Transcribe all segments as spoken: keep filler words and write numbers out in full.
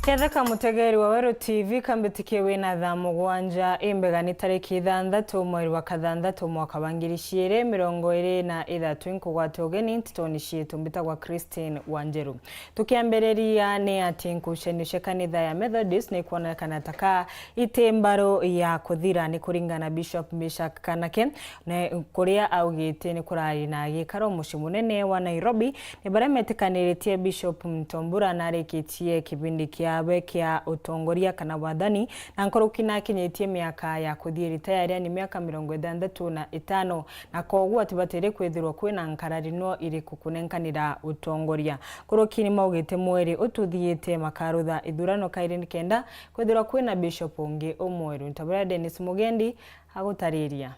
Ketheka mutegeri wa Weru T V, kambitikie wina thaa mugwanja imbega ni tariki ithanthatu mweri wa kathanthatu mwaka wa ngiri ciiri mirongo iri na ithatu, nkugwate ugeni ntitoni cietu. Mbitagwa Christine Wanjeru. Tukiambiriria ni ati nkucanio cia kanitha ya Methodist ni kwonekana ta ka iti mbaru ya kuthira, ni kuringana na Bishop Meshack Kanake, na kuria augite ni kurari na gikaro mucii munene wa Nairobi, ni baria metikaniritie Bishop Mutombura na arikitie kibindi kiawe kia utongoria kana wathani, na nkuruki na akinyitie miaka ya kuthii ritaya, yaani miaka mirongo ithanthatu na itano, na koguo atibatiri kwithirwa kwina nkararino iriku kunenkanira utongoria. Nkuruki ni maugite mweri ututhiite makarutha ithurano kairi nikenda kwithirwa kwina bishop ungi umweru. Nta buria Dennis Mugendi agutariria.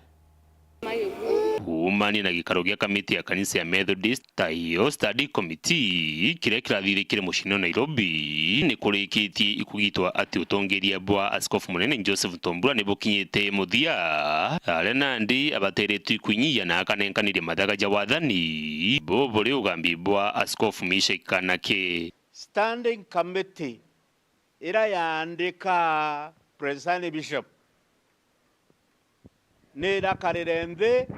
Kuumania na gikaro gia kamiti ya kanisa ya Methodist, ta iyo study committee, kiria kirathithikire muciini o Nairobi, ni kurikitie ikugitwa ati utongeria bwa Askofu Munene Joseph Mutombura ni bukinyite muthia, aria nandi abatiritwe ikwinyia na akanenkaniria mathaga ja wathani, bu buri ugambi bwa Askofu Meshack Kanake. Standing committee iria yaandika presiding bishop ni irakarire nthi,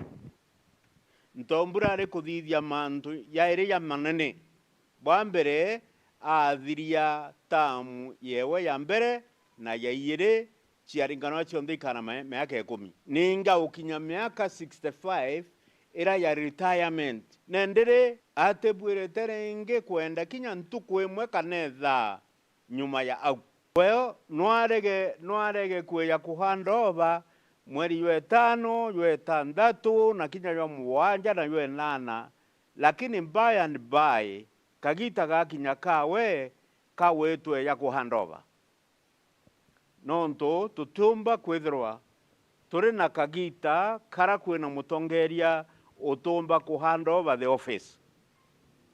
Mutombura ari kuthithia mantu jairi jamanene. Bwa mbere, aathiria tamu yewe ya mbere na ya iiri, ciaringanwa cionthe ikana me-, miaka ikumi. Ninga gukinya miaka sixty-five iria ya retirement. Nandi ri, atibwirite ringi kwenda kinya ntuku imwe kana ithaa nyuma ya au. Weo nwarege, nwarege kwija kuhandova mweri jwa itano, jwa itanthatu, na kinya jwa mugwanja na jwa inana, lakini by and by, kagita gakinya kawe kawitwe ja kuhandova. Nontu tutiumba kwithirwa turi na kagita kara kwina mutongeria utumba kuhandova the office.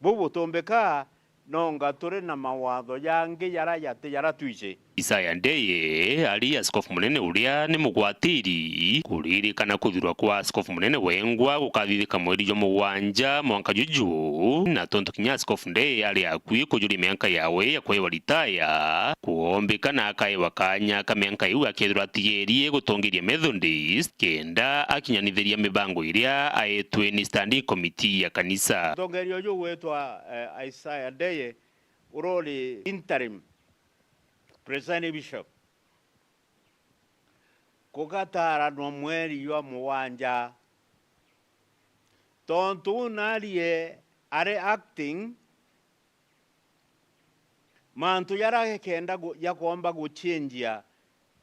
Buu butumbika, nonga turi na mawatho jangi jara jati jara twici. Isaya Ndeye ari askofu munene uria ni mugwatiri. Kuririkana kuthurwa kwa askofu munene wengwa gukathithika mweri jwa mugwanja mwanka juju, na tontu kinya askofu Ndeye ari akui kujuria mianka yawe ya kwewa ritaya, kuombika na akaewa kanya ka mianka iu akethirwa atigerie gutongeria Methodist kenda akinyanithiria mibango iria aetwe ni standing committee ya kanisa. Mutongeria uju ugwitwa, eh, Isaiah Ndeye, urori interim presiding bishop, kugataranwa mweri jwa mugwanja. Tontu uu narie ari acting, mantu jaria gekenda gu-, jakomba guchenjia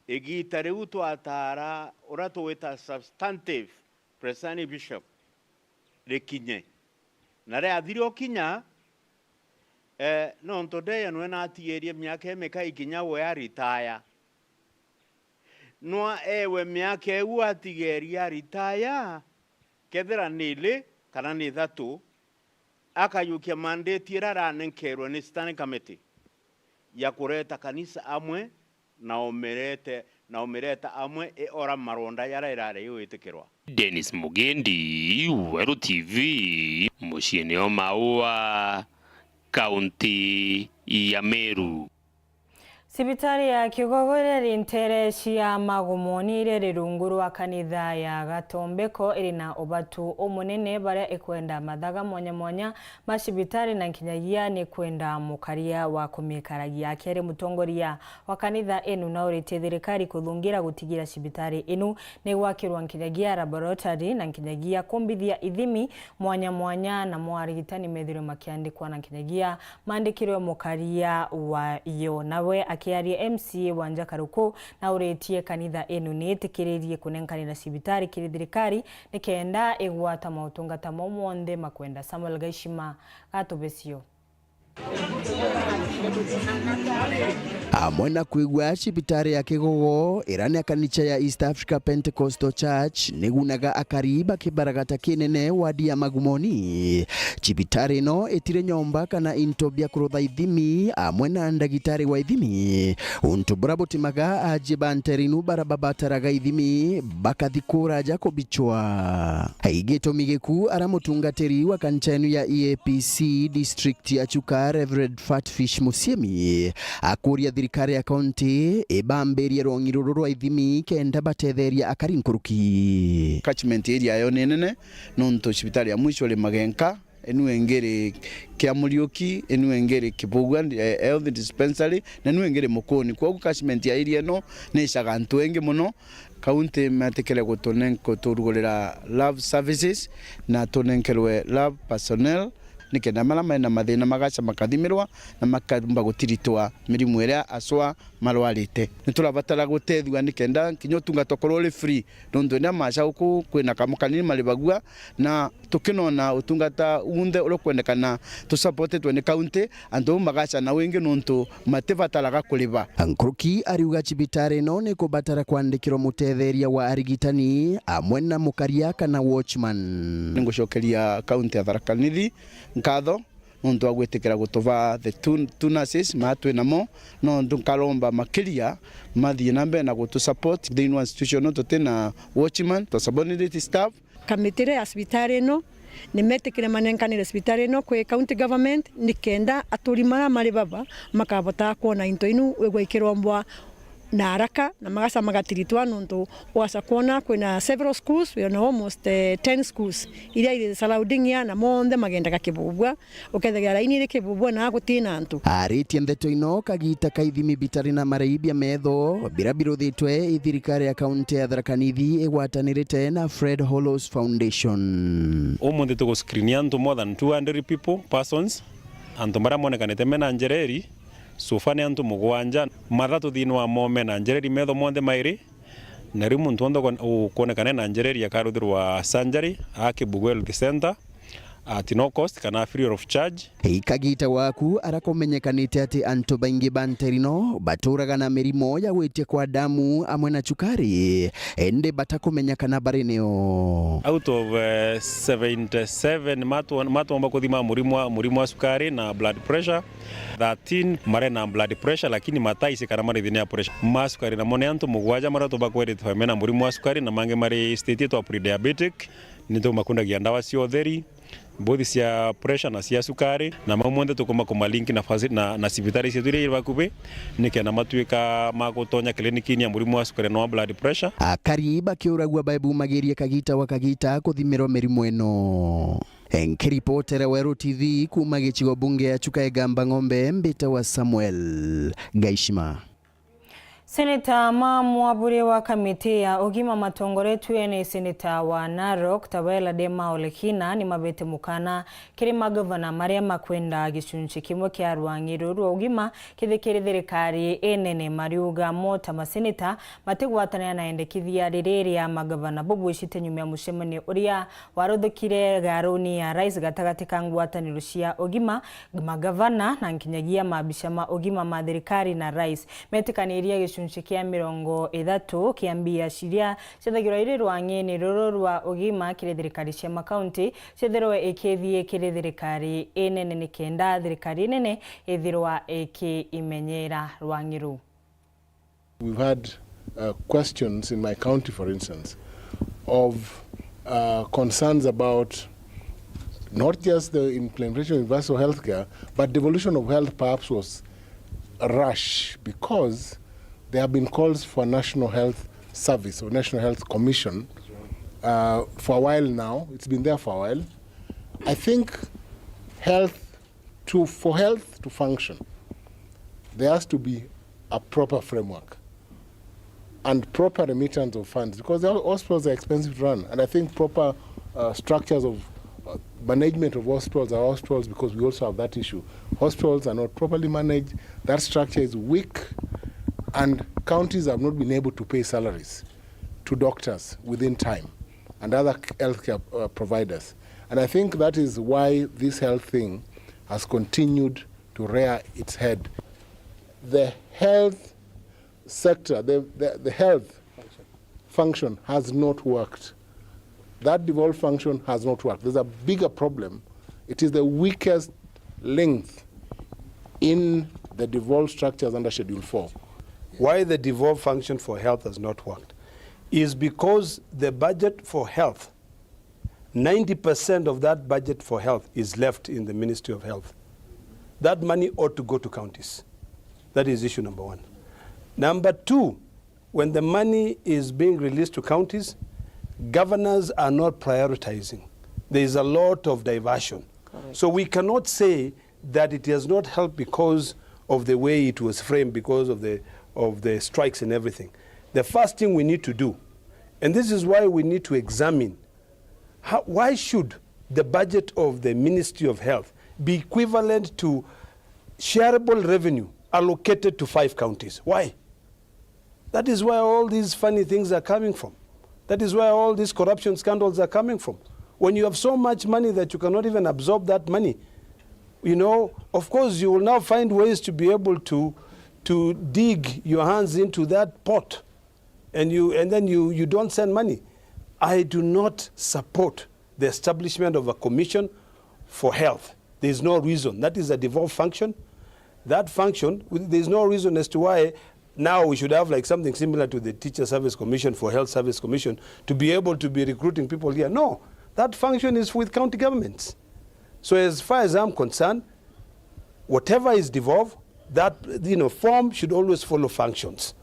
igita riu twatara uria tugwita substantive presiding bishop rikinye. Na riathira ukinya, eh, nontu Ndeye nwe natigerie miaka imikai kinya we aritaya. Nwa ewe miaka iu atigerie aritaya, kethira ni ili kana ni ithatu, akajukia mandate iria aranenkerwe ni Standing Committee ya kureta kanisa amwe na umirete, na umireta amwe iora maronda jaria irari iwitikirwa. Dennis Mugendi, Weru T V, muciini o Maua, kaunti ya Meru. Cibitari ya Kigogo iria iri nteere cia Magumoni iria iri rungu rwa kanitha ya Gatombeko iri na ubatu umunene baria ikwenda mathaga mwanya mwanya ma cibitari na nkinyagia ni kwenda mukaria wa kumikaragia. Akiaria mutongoria wa kanitha inu nauritie thirikari kuthungira gutigira cibitari inu ni gwakirwa nkinyagia laboratory na nkinyagia kumbithia ithimi mwanya mwanya, namo arigitani methirwe makiandikwa na nkinyagia mandikirwe mukaria wa yo. Nawe akiaria M C A wa Njakaruku nauritie kanitha inu ni itikiririe kunenkanira cibitari kiri thirikari nikenda igwata mautungata mau monthe makwenda. Samuel Gaishima gatubecio. Amwe na kwigua cibitari ya Kigogo, iria ni ya kanicha ya East Africa Pentecostal Church, nigunaga akari ba kibaragata kinene wadi ya Magumoni. Cibitari ino itiri nyomba kana into bia kurutha ithimi amwe na ndagitari wa ithimi, untu buria butimaga aajie ba nterinu baria babataraga ithimi bakathi kuraja kubichwa. Gitumi giku, aria mutungatiri wa kancha inu ya E A P C district ya Chuka Reverend Fatfish Musiemi akuria thirikari ya kaunti ibambirie rwong'i ruru rwa ithimi kenda batetheria akari nkuruki. Catchment area yo ni nene, nontu cibitari ya mwisho ri Magenka, inu ingi ri Kiamuriuki, inu ingi ri Kibugua, eh, health dispensary, na inu ingi ri Mukuni. Kwogu catchment ya area ino ni icaga antu engi mono. Kaunti metikire gutunen-, guturugurira lab services na tunenkerwe lab personnel, nikenda mara mena mathina magaca makathimirwa na makamba gutiritwa mirimu iria aswa marwarite. Niturabatara gutethua nikenda kinya utungata ukorwo uri free, nontu indi amaca guku kwina kamo kanini maribagua, na tukinona utungata unthe uria ukwendekana tusapotetwe ni kaunti, antu bau magaca na wingi nontu matibataraga kuriba. Nkuruki ariuga cibitari ino ni kubatara kwandikirwa mutetheria wa arigitani amwe na mukaria kana watchman. Ningucokeria kaunti ya Tharaka Nithi nkatho nontu wa gwitikira gutuva the two, two nurses maa twi namo, no nkaromba makiria mathii na mbere na gutu support thiini wa institution no tuti na watchman, ta subordinate staff. Kamiti iria ya cibitari ino ni metikire manenkanire cibitari ino kwi county government, nikenda aturi maria mari baba makabotaa kwona into inu igwa ikirombwa na haraka, na magaca magatiritwa, nontu waca kwona kwina several schools, we are almost, eh, ten schools iria iri surrounding ya, na monthe magendaga Kibubua, ukethagira raini iri Kibubua na gutina antu. Aritie ndeto ino kagita ka ithimi bitari na maraibi ya metho biria biruthitwe i thirikari ya kaunti ya Tharaka Nithi igwatanirite na Fred Hollows Foundation. Umunthi tugu screen antu more than two hundred people, persons, antu baria monekanite mena njereri, so far ni antu mugwanja, mathatu thiini wa mo mena njereri metho monthe mairi, na riu muntu wonthe ukon-, ukwonekana ena njereri akaruthirwa surgery a Kibugu Health Centre at no cost kana free of charge. Ikagita waku arakumenyekanite ati antu baingi ba nterino baturaga na mirimo ya gwitia kwa damu amwe na cukari, indi batakumenyekana bari nio. Out of, eh, seventy-seven matwo-, matwomba kuthima murimo wa, murimo wa cukari na blood pressure, thirteen mare na blood pressure, lakini mataici kana mari thiini ya pressure. Ma cukari namo ni antu mugwanja maria tubakwirite mena murimo wa cukari, na mangi mari state yetu ya pre-diabetic. Ni tumakundagia ndawa cia utheri, both cia pressure na cia cukari, na mau monthe tukuma kumalink na faci-, na, na cibitari cietu iria iri bakubi, nikenda matuika ma gutonya clinic-ini ya murimo wa cukari na wa blood pressure. Akari bakiuragua baebumagirie kagita wa kagita kuthimirwa mirimo ino. Nkiripotera Weru T V kuuma gicigo bunge ya Chuka Igamba Ng'ombe, mbitawa Samuel Gaishima. Seneta ma mwaburi wa kamiti ya ugima matongoretue ni seneta wa Narok, Tawela Dema Olekina, ni mabete mukana kiri magavana maria makwenda gicunci kimwe kia rwang'i ruu rwa ugima kithikire thirikari inene. Mariuga mo ta maseneta matigwatanira na endekithia riri ria magavana bubwicite nyuma ya mucemanio uria waruthukire garuni ya rais gatagati ka ngwataniro cia ugima, magavana na nkinyagia mabica ma ugima ma thirikari na rais. Metikanirie gicunci kia mirongo ithatu kia mbia ciria ciethagirwa iri rwang'ini ruru rwa ugima kiri thirikari cia makaunti ciethirwe ikithii kiri thirikari inene, nikenda thirikari inene ithirwa ikiimenyera rwang'i ruu. We've had, uh, questions in my county, for instance, of, uh, concerns about not just the implementation of universal healthcare, but devolution of health perhaps was rush because there have been calls for a National Health Service or National Health Commission, uh, for a while now. It's been there for a while. I think health to, for health to function, there has to be a proper framework and proper remittance of funds, because the hospitals are expensive to run, and I think proper, uh, structures of, uh, management of hospitals are hospitals, because we also have that issue. Hospitals are not properly managed, that structure is weak, and counties have not been able to pay salaries to doctors within time and other healthcare, uh, providers. And I think that is why this health thing has continued to rear its head. The health sector, the, the, the health function has not worked. That devolved function has not worked. There's a bigger problem. It is the weakest link in the devolved structures under Schedule four. Why the devolved function for health has not worked is because the budget for health, ninety percent of that budget for health is left in the Ministry of Health. That money ought to go to counties. That is issue number one. Number two, when the money is being released to counties, governors are not prioritizing. There is a lot of diversion. Correct. So we cannot say that it has not helped because of the way it was framed, because of the, of the strikes and everything. The first thing we need to do, and this is why we need to examine how, why should the budget of the Ministry of Health be equivalent to shareable revenue allocated to five counties? Why? That is where all these funny things are coming from. That is where all these corruption scandals are coming from. When you have so much money that you cannot even absorb that money, you know, of course, you will now find ways to be able to, to dig your hands into that pot, and you, and then you, you don't send money. I do not support the establishment of a commission for health. There is no reason. That is a devolved function. That function, there is no reason as to why now we should have, like, something similar to the Teacher Service Commission for Health Service Commission to be able to be recruiting people here. No, that function is with county governments. So as far as I'm concerned, whatever is devolved, that, you know, form should always follow functions.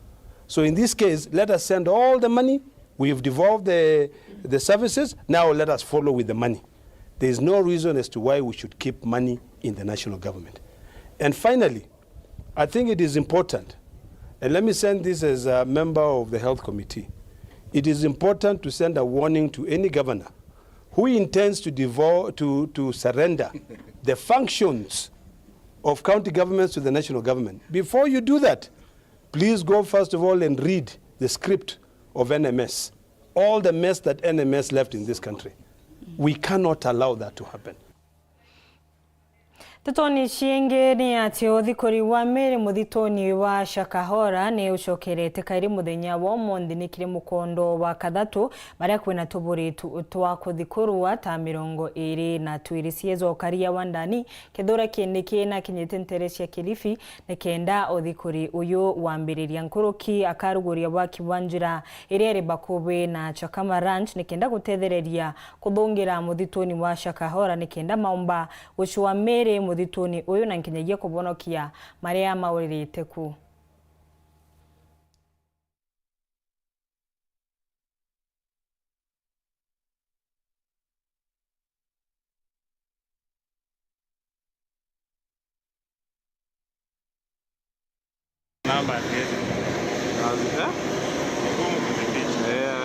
So in this case, let us send all the money. We've devolved the, the services. Now let us follow with the money. There is no reason as to why we should keep money in the national government. And finally, I think it is important, and let me send this as a member of the health committee, it is important to send a warning to any governor who intends to devo-, to, to surrender the functions of county governments to the national government. Before you do that, please go first of all and read the script of N M S. All the mess that N M S left in this country. We cannot allow that to happen. Ntetoni ciingi ni ati uthikuri wa miiri muthituni wa Shakahola ni ucokerete kairi muthenya wa umunthi ni kiri mukondo wa kathatu, baria kwina tuburi tu-, twa kuthikurwa ta mirongo iiri na twiri. C S wa ukaria wa ndani, Kithure Kindiki, nakinyite ntere cia Kilifi ni kenda uthikuri uyu wambiriria. Nkuruki akaruguria waki bwa njira iria iri bakubi na Chakama Ranch ni kenda gutethereria kuthungira muthituni wa Shakahola ni kenda maumba gucua miiri muthituni uyu na nkinyagia kubonokia maria mauririte ku. Namba ya gate. Kazi, eh? Ni ngumu kuzificha. Eh.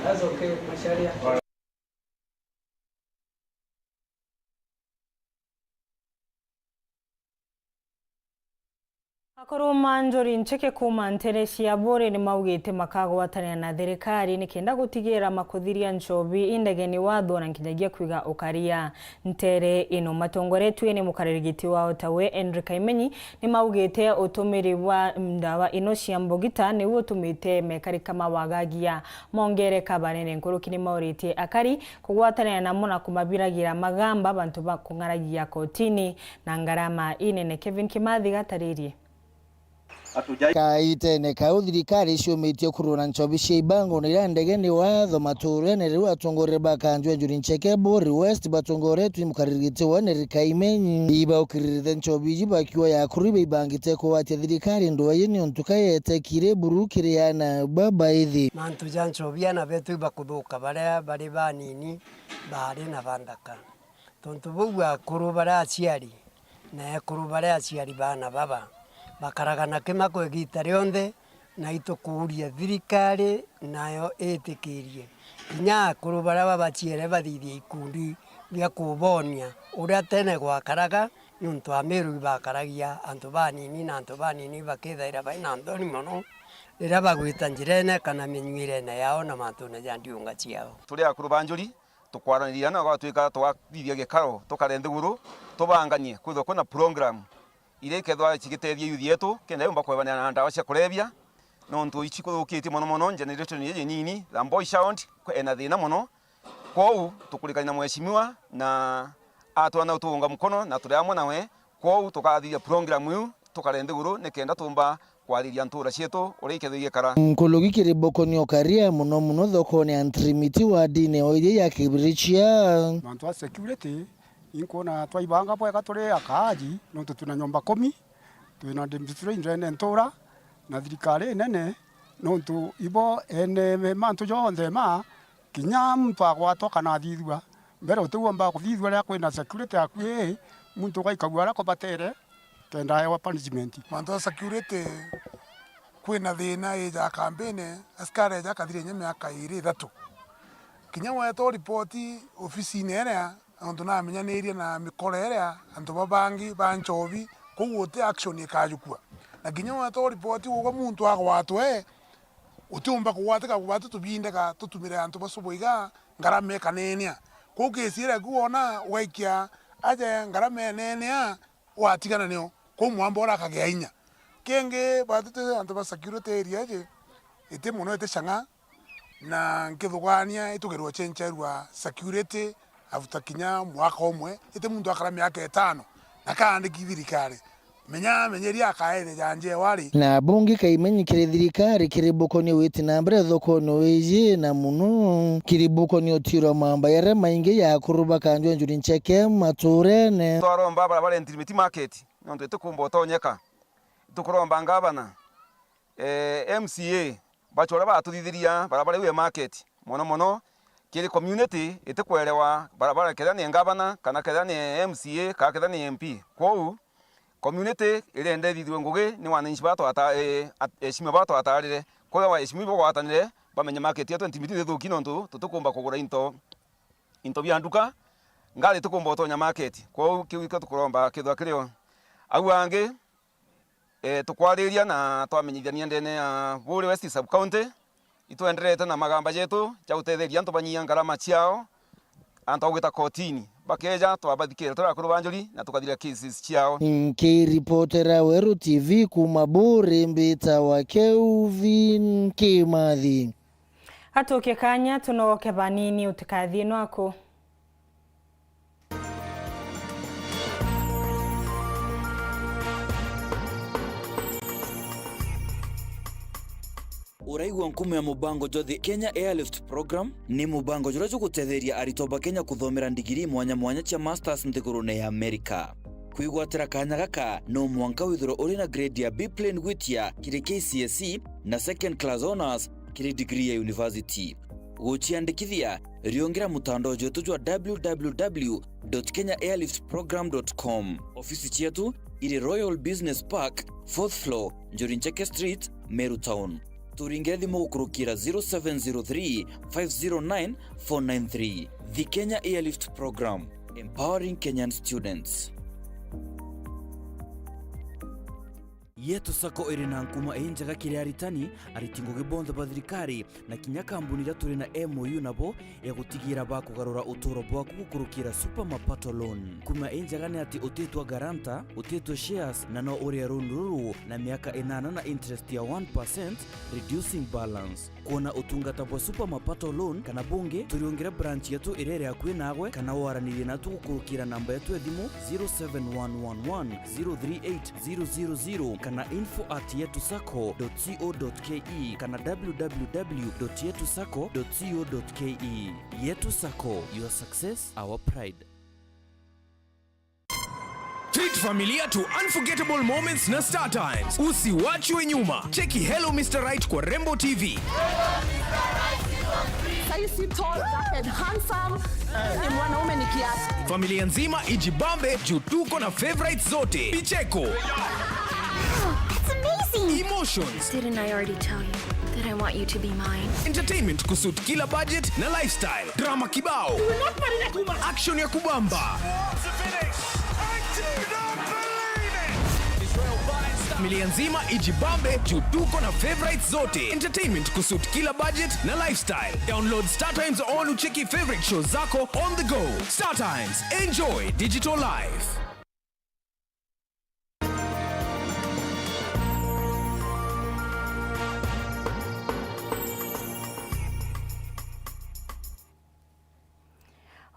That's okay, Macharia. Akuru ma njuri ncheke kuuma ntere cia Buuri ni maugite makagwatanira na thirikari ni kenda gutigira makuthiria nchobi indegeni watho na nkinyagia kwiga ukaria ntere ino. Matongoretue ni mukariri giti wao tawe Henry Kaimenyi, ni maugite utumiri bwa ndawa ino cia mbugita niu utumite mekari kama wagagia mongereka banene. Nkuruki ni mauritie akari kugwatanira namo na kumabiragira magamba bantu ba kung'aragia kotini na ngarama inene. Kevin Kimathi gataririe. Kaitene kau, thirikari iciumitie kuruna nchobi cia ibango na iria ndege ni watho maturene, riu atongoria ba kanju ya Njuri Ncheke Buri West batongoretwe ni mukaririgiti wa Neri Kaimenyi, ibaukiririte nchobi iji bakiuga akuru ibaibangite kugwatia thirikari ndwaa iji niuntu kayetekire buru kiri ana babaithi. Mantu ja nchobi ana betu ibakuthuka baria bari banini, baari na banthaka. Tontu buu akuru baria aciari na ekuru baria aciari baana baba bakaraga na kimako igita rionthe, na itukuuria thirikari nayo itikirie kinya akuru baria babaciere bathithie ikundi bia kubonia uria tene gwakaraga, niuntu Amiru ibakaragia antu banini na antu banini bakithaira bai na nthoni mono riria bagwita njirene kana minyuirene yao na mantune ja ndiunga ciao. Turi akuru ba Njuri, tukwaraniria na gwatwika twathithia gikaro, tukare nthiguru, tubanganie kwithwa kwina program iria ikethwa cigitethia youth yetu, kenda yumba kwebania na ndawa cia kulevya, nontu ici kuthukitie mono mono generation iji nini, the boy child, ena thina mono. Kwou tukurikania na mheshimiwa na atwana utuunga mukono na turi amwe nawe, kwou tukathithia program iu, tukare nthiguru nikenda tumba kwariria ntura cietu uria ikethagwa igikara. Nkuruki kiri Bokoni Okaria, mono mono thokone ya Ntirimiti wardine o iria ya Kibirichia. Mantu a security, inkwona twaibanga bwega turi akaaji, nontu twina nyomba kumi, twina demonstration ndene ntura, na thirikari inene, nontu ibo ene mantu jonthe ma, kinya muntu agwatwa kana athithua, mbere utiumba kuthithua riria kwina security akui, muntu ugaikagua aria kubatere, kenda aewa punishment. Mantu ja security, kwina thina ija kambini, askari eja akathira inya miaka iri ithatu. Kinya wetwa ripoti ofisine iria, nontu namenyanirie na mikora iria, antu babangi ba nchobi, kou guti action ikajukua. Na kinya wetwa ripoti uga muntu agwatwe, utiumba kugwatika kubati tubinde ka tutumire antu bacu boiga ngarama ikanenea. Kou kesi iria ku wona ugaikia aja ngarama inenea, watigana nio, kou mwamba uria akagea inya. Kingi, batite antu ba security area iji, iti mono iti chang'a, na nkithugania itugerwa chencherua security after kinya mwaka umwe, iti muntu akara miaka itano, na kaandiki thirikari. Menya, menyeria akaereja njewa ri. Na bungi Kaimenyi kiri thirikari kiri bukoni witi na mbere thokoni wiji na muno kiri bukoni utirwa mamba yare maingi ya akuru bakanjwa Njuri Ncheke maturene. Twaromba barabara Ntirimiti market, nontu itikumba utonyeka. Tukuromba ngavana, eh, M C A, bachore batuthithiria barabara iu ya market, mono mono kiri community itikwerewa barabara kethira ni ngavana, kana kethira ni M C A, kana kethira ni M P. Kwou, community irenda ithithue ngugi ni wananchi batwata-, eh, at-, eshimiwa batwatarire. Kwou waheshimiwa bagwatanire, bamenye market yetu Ntirimiti ni thuki nontu tutikumba kugura into, into bia nduka, ngari itikumba utonya market. Kwou kiu ikio tukuromba kithwa kirio. Au angi, eh, tukwariria na twamenyithania ndene ya Buri West Sub County, itwenderete na magamba jetu ja gutetheria antu banyia ngarama ciao, antu a gwita kotini. Bakeja, twabathikira turi akuru ba Njuri na tukathira cases ciao. Nkiripotera Weru T V kuma Buri, mbitawa Kelvin Kimathi. Atukie kanya tunogoke banini, utikathie nwaku. Uraigua nkumo ya mubango jwa The Kenya Airlift Program? Ni mubango juria jugutetheria aritwa ba Kenya kuthomera ndigiri mwanya mwanya cia masters nthigurune ya Amerika. Kwigwatira kanya gaka, no mwanka withirwe uri na grade ya B plain gwitia kiri K C S E na second class honours kiri degree ya university. Guciandikithia, riungira mutandao jwetu jwa w w w dot kenya airlift program dot com. Ofisi cietu iri Royal Business Park, fourth floor, Njuri Ncheke Street, Meru Town. Turingire thimu gukurukira zero seven zero three, five zero nine, four nine three. The Kenya Airlift Program, empowering Kenyan students. Yetu Sacco iri na nkuma injega kiri aritani, ariti ngugi bonthe ba thirikari, na kinya kambuni iria turi na M O U nabo ya gutigira bakugarura uturo bwaku gukurukira Super Mapato Loan. Kuma injega ni ati utitwa guarantor, utitwa shares, na no urie loan ruru na miaka inana na interest ya one percent, reducing balance. Kwona utungata bwa Super Mapato Loan kana bungi, turiungire branch yetu iria iri akui nagwe, kana waranirie natu gukurukira namba yetu ya thimu zero seven one one one zero three eight zero zero zero. na info at yetusacco dot co dot ke kana w w w dot yetusacco dot co dot ke. Yetu Sacco, your success, our pride. Treat familia to unforgettable moments na Star Times. Usiwachwe nyuma. Cheki Hello Mister Right kwa Rembo T V. Saisi tall, dark and handsome. Ni mwanaume ni kiasi. Familia nzima ijibambe juu tuko na favorites zote. Vicheko. That's amazing. Emotions. Didn't I already tell you that I want you to be mine? Entertainment kusuit kila budget na lifestyle. Drama kibao. Action ya kubamba. Familia nzima ijibambe juu tuko na favorites zote. Entertainment kusuit kila budget na lifestyle. Download Star Times on ucheki favorite shows zako on the go. Star Times, enjoy digital life.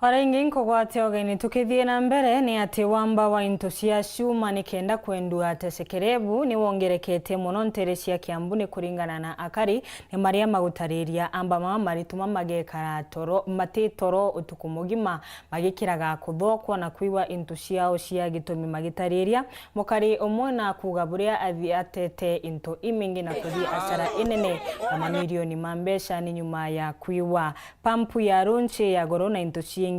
O ringi nkugwate ugeni tukithie na mbere ni ati wamba wa into cia cuma ni kenda kwendua ta cekerebu ni wongerekete mono ntere cia Kiambu ni kuringana na akari ni maria magutariria amba mama marituma magekara toro mati toro utuku mugima magikiraga kuthokwa na kwiwa into ciao cia gitumi magitariria mukari umwe na kuuga buria athi atete into imingi na kuthi asara inene na mamirioni ma mbeca ni nyuma ya kwiwa pampu ya runchi ya goro na into ciingi.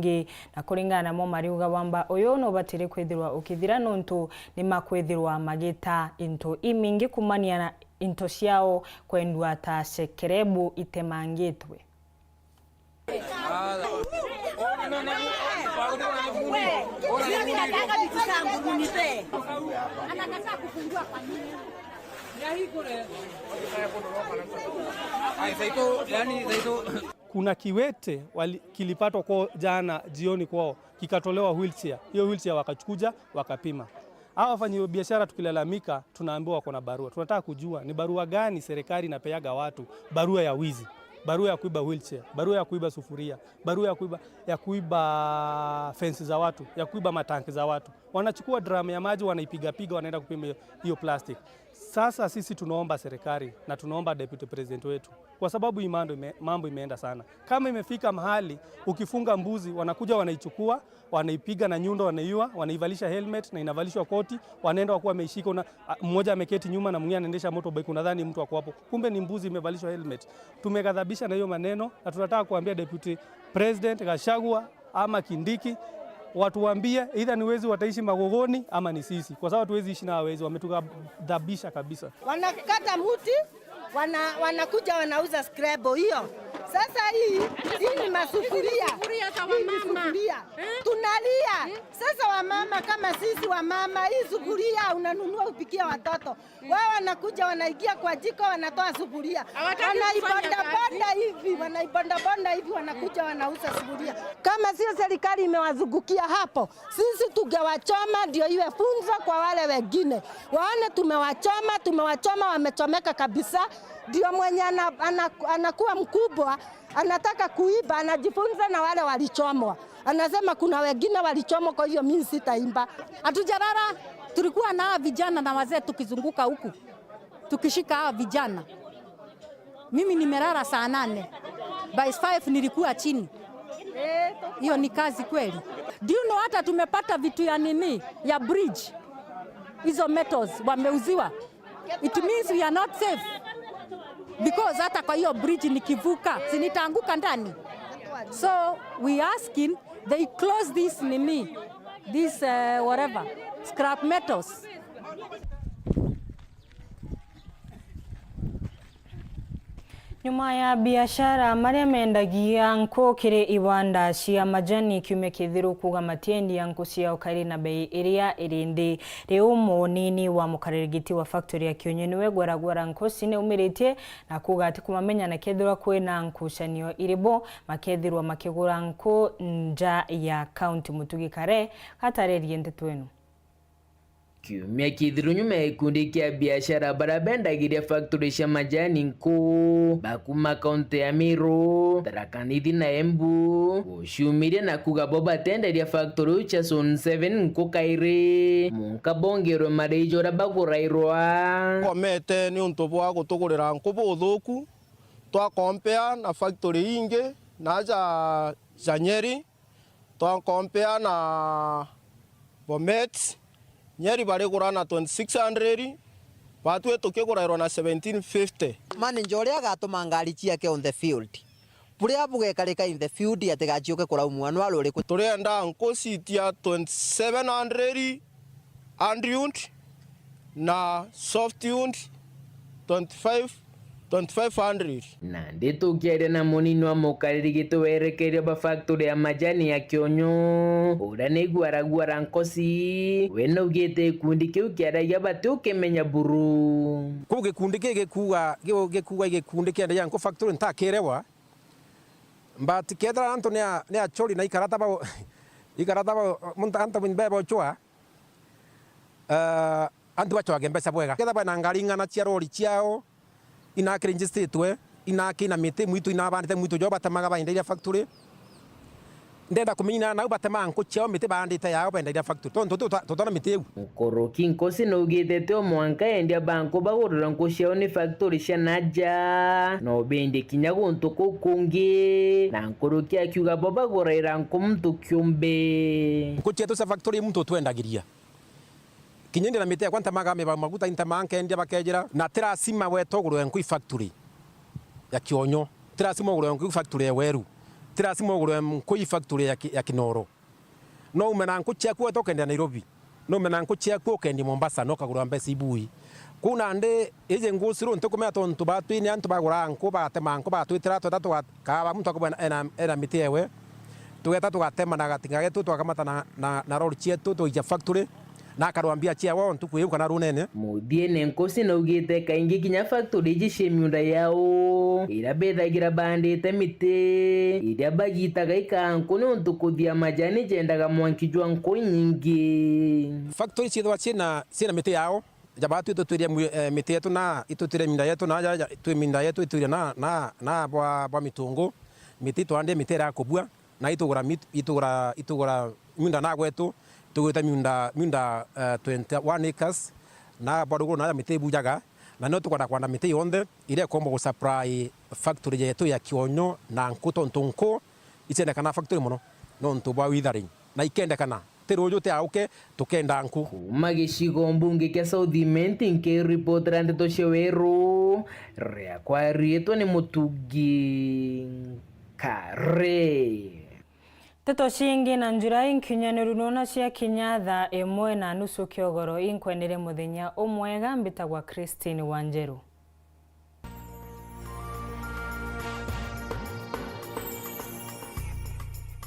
Na kuringana namo mariuga wamba uyu nubatire kwithirwa ukithira nontu ni makwithirwa magita into imingi kumania na into ciao kwendua ta cekerebu itemangitwe. Kuna kiwete wali-, kilipatwa kwao jana jioni kwao, kikatolewa wheelchair. Hiyo wheelchair wakachukuja, wakapima. Hawa wafanyi biashara tukilalamika, tunaambiwa wako na barua. Tunataka kujua ni barua gani serikali inapeaga watu, barua ya wizi, barua ya kuiba wheelchair, barua ya kuiba sufuria, barua ya kuiba, ya kuiba fence za watu, ya kuiba matanki za watu. Wanachukua drum ya maji, wanaipiga piga, wanaenda kupima hiyo, hiyo plastic. Sasa sisi tunaomba serikali na tunaomba deputy president wetu, kwa sababu hii mambo ime-, mambo imeenda sana. Kama imefika mahali ukifunga mbuzi, wanakuja wanaichukua, wanaipiga na nyundo, wanaiua, wanaivalisha helmet na inavalishwa koti, wanaenda wakuwa wameishika, una-, a-, mmoja ameketi nyuma na mwingine anaendesha motorbike, unadhani mtu ako hapo, kumbe ni mbuzi imevalishwa helmet. Tumeghadhabisha na hiyo maneno na tunataka kuambia deputy president Gachagua ama Kindiki watuambie either ni wezi wataishi Magogoni ama ni sisi, kwa sababu hatuwezi ishi na wezi, wametughadhabisha kabisa. Wanakata mti, wana-, wanakuja wanauza scrap hiyo. Sasa hii, hii ni masufuria. Sufuria za wamama. Hii ni sufuria. Eh? Tunalia. Eh? Sasa wamama kama sisi wamama, hii sufuria unanunua upikia watoto. Wao wanakuja, wanaingia kwa jiko, wanatoa sufuria. Hawataki kufanya kazi. Wanaibondabonda hivi, wanaibondabonda hivi, wanakuja, wanauza sufuria. Kama sio serikali imewazungukia hapo, sisi tungewachoma ndio iwe funzo kwa wale wengine. Waone tumewachoma, tumewachoma, wamechomeka kabisa. Ndio mwenye ana-, ana-, anakuwa mkubwa, anataka kuiba, anajifunza na wale walichomwa. Anasema kuna wengine walichomwa, kwa hivyo mimi sitaimba. Hatujalala, tulikuwa na hawa vijana na wazee tukizunguka huku, tukishika hawa vijana. Mimi nimelala saa nane. By five nilikuwa chini. Hiyo ni kazi kweli? Do you know hata tumepata vitu ya nini? Ya bridge. Hizo metals wameuziwa. It means we are not safe. Because hata kwa hiyo bridge nikivuka, si nitaanguka ndani? So we asking they close this nini, this, uh, whatever, scrap metals. Nyuma ya biashara maria mendagia nku kiri iwanda cia majani kiumia kithiru kuuga matiendia nku ciao kari na bei iria iri nthi, riu munini wa mukarigiti wa factory ya Kiunyu niwe gwaragwara nku cine umiritie na kuuga ati kumamenya na kethirwa kwina nkucanio iribu makethirwa makigura nku nja ya kaunti. Mutugi Kare gatarerie ndeto ino. Kiumia kithiru nyuma ya gikundi kia biashara baria bendagiria factory cia majani nku ba kuma kaunti ya Meru, Tharaka Nithi na Embu guciumiria na kuuga bo batenderia factory iu cia Zone seven nku kairi, munka bongerwe mariji uria bagurairwa. Komete ni untu bwa gutugurira nku buthuku, twa compare na factory ingi na ja, ja Nyeri, twa compare na Bomet, Nyeri barigura na twenty-six hundred, batwi tukigurairwa na seventeen fifty. Manager uria agatuma ngari ciake on the field, buria bugekarika in the field atigaciuke kuraumua, ni wari uriku? Turienda nku citia twenty-seven hundred, hard wood na soft wood twenty-five, twenty-five hundred. Nandi tukiaria na munini wa mukariri giti werekeria ba factory ya majani ya Kionyo, uria ni Guaraguara Nkosi, we naugite gikundi kiu kiaragia bati ukimenya buru. Kuu gikundi ki gikuuga, gi-, gikuuga gikundi kiendagia nku factory ntakirewa, but kethira antu ni a-, ni achori na ikarata ba, ikarata ba, muntu antu bebe ochwa, eh, antu bachwage mbeca bwega. Kethira bena ngari ing'ana cia rori ciao, inaki registered, inaki na miti mwitu, inabandite mwitu jo batemaga baendagia factory. Ndenda kumenya nau batemaga nku ciao miti baandite yao baendagia factory. Tontu tuta-, tutona miti iu. Nkuruki Nkosi naugite ti o mwanka endia ba nku bagurira nku ciao ni factory cia naja, no bendie kinya guntu kuu kungi, na nkuruki akiuga bo baguraira nku muntu kiumbe. Nku cietu cia factory muntu utwendagiria. Kinya indi na miti yakwa ntemaga miba maguta, intemaga nkendia bakejira, na ti lazima wete ugurwe nku i factory ya Kionyo, ti lazima ugurwe nku i factory ya Weru, ti lazima ugurwe nku i factory ya Ki-, ya Kinoro. No ume na nku ciaku wete ukendia Nairobi, no ume na nku ciaku ukendia Mombasa, no ukagurwa mbeca ibui. Kuu nandi iji nguciru ntikumenya tontu batwi ni antu baguraa nku, batema nku, batwitira tweta tuga-, kaaba muntu akubwa ena, ena, ena miti ewe. Tugeta tugatema na gatinga getu, twakamata na, na, na rori cietu, twaija factory, na akarwa mbia ciawe o ntuku iu kana runene. Muthiene Nkosi naugite kaingi kinya factory iji cie miunda yao, iria bethagira baandite miti, iria bagitaga ikaa nku niuntu kuthia majani jendaga mwanki jwa nku inyingi. Factory ciithirwa ciina, ciina miti yao, ja batwi itutwiria mwi-, eh, miti yetu na itutwiria miunda yetu na ja, ja, twi miunda yetu itwiria na, na, na bwa, bwa mitungu, miti twandie miti iria ya kubua, na itugura mit-, itugura, itugura miunda na gwetu, tugwite miunda, miunda, eh, twenty-one acres, na bwa ruguru na ja miti ibujaga, na nio tukwenda kwanda miti yonthe iria ikomba gusupply factory yetu ya Kionyo na nku, tontu nku iciendekana factory mono nontu bwa withering, na ikendekana ti ruju ti auke, tukenda nku. Kuuma gicigo mbunge kia South Imenti, nkiripotera ndeto cia Weru, riakwa riitwa ni Mutugi Kare. Nteto cingi na njurai nkinyaniru nona cia kinya thaa imwe na nusu kiogoro, inkwenere muthenya umwega, mbitagwa Christine Wanjeru.